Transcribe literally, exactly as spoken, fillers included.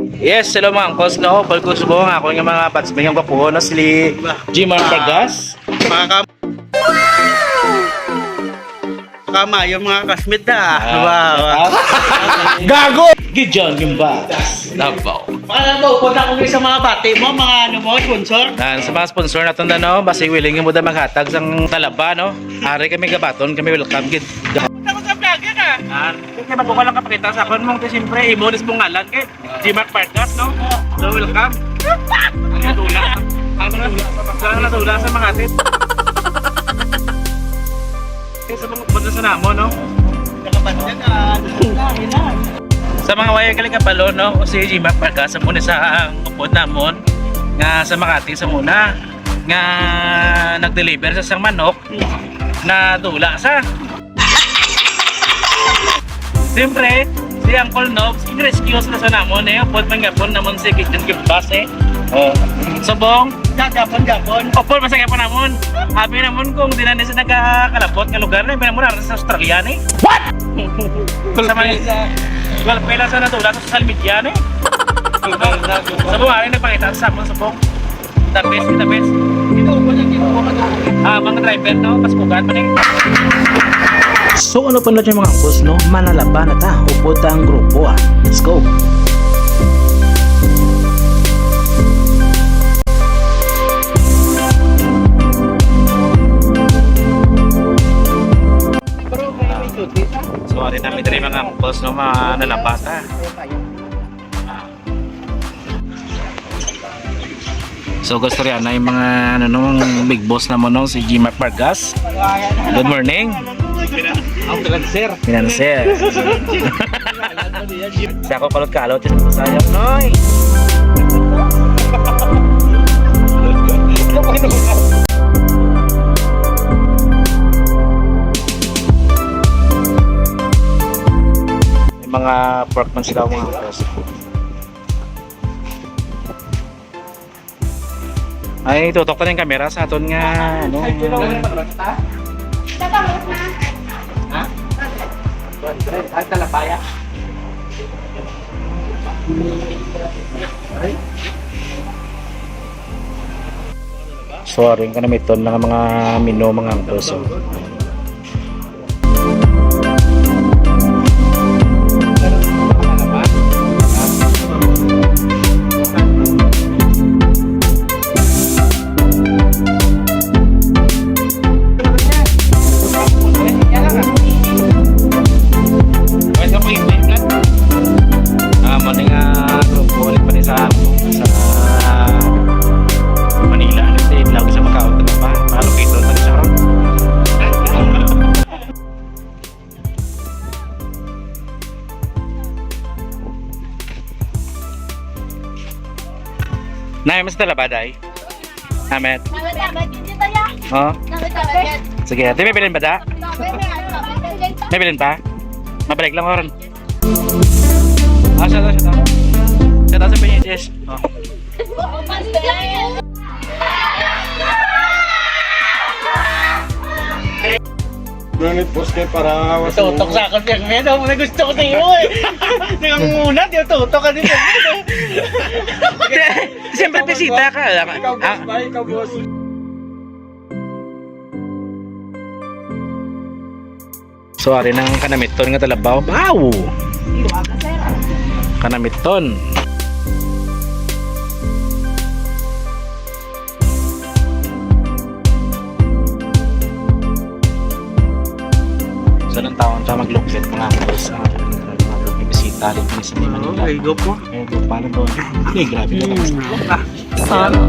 Yes, hello mga angkos, no? Upod ko subong ang akon nga mga batchmate nga gwapuhon, no? Si Jimar Vargas. Mga kam-, kamayo, mga kasmit, ah. Ah, wow. Gago! Gideon Gimbas. Davao. Para ba, upod na ko sa mga bati mo, mga ano mo, sponsor? Nan, sa mga sponsor naton, no? Basi willing mo da maghatag sang talaba, no? Ari kami gabaton, kami welcome gid. Tapos ang vlogger, ah. Ah, kaya bago ka lang kapakita sa akon mong, siyempre, imo, nis mong ngalan, kay Jimar Vargas, no? So, welcome. Ang natula. Ang natula. Ang natula sa mga atin. Kaya sa mga punta sa namon, no? Sa mga waya galing kabalo, no? Si Jimar Vargas, amo ni sa ang upod namon nga sa Makati sa muna nga nag-deliver sa sang manok. Nadula sa. Siyempre, si Uncle Nobs, in-rescue na sa namon, eh. Upod man gapon namon si Gideon Gimbas, eh. Oh. Subong. Gagapon, gapon. Upod man sa gapon namon. Abi namon kung di na ni sa nagkakalabot nga lugar, eh. Abi namon, ara sa Australia, eh. What? Sa Malaysia. Golpe lang sa nadula sa social media, eh. Subong, ari nagpakita sa amon, subong. The best, the best. Ah, mga driver, no? Mas kugat man eh. So, ano pa na dyan, mga angkos, no? Manalaba na ta. Upod ta ang grupo, ah. Let's go. So, ari na mi diri, mga angkos, no? Manalaba ta. So, gusto riyan na yung mga, ano, nung big boss na mo, no, si G Mark Vargas. Good morning. Ang financer. Financer. Siya ko kalot-kalot yung sayang, noy. May mga pork man sila, mga boss. Ay, tutok pa rin kamera sa aton nga, ano. Ha? Ang talapaya. So, aring kanamiton lang ang mga menu, mga angkos, oh. Ah, mo nga grupo, ulit pa rin sa, sa Manila, ano, sa Idlaw, sa Macau, ito pa, malupito, sa Charot. Nay, mas talaba, day? Amet. Oh. Sige, ate, may bilin ba da? May bilin pa? Mabalik lang, oran. Ah, shout out, shout out. Shout out sa P H S. Oh. Ngunit, boss, kay para awas mo. Tutok sa akon, Piyang Medo. Wala gusto ko sa iyo, eh. Nangunguna, di tutok ka dito. Siyempre, bisita ka. Ikaw, boss, Ah. ba? Ikaw, boss. So, ari nang kanamiton nga talabaw. Wow! Kanamiton. Sa nang taon siya maglukit, mga boss, ah, mga bisita dito sa Manila. Okay, go po. Eh, go pala to. Eh, grabe na. Mm. Ah. Sana.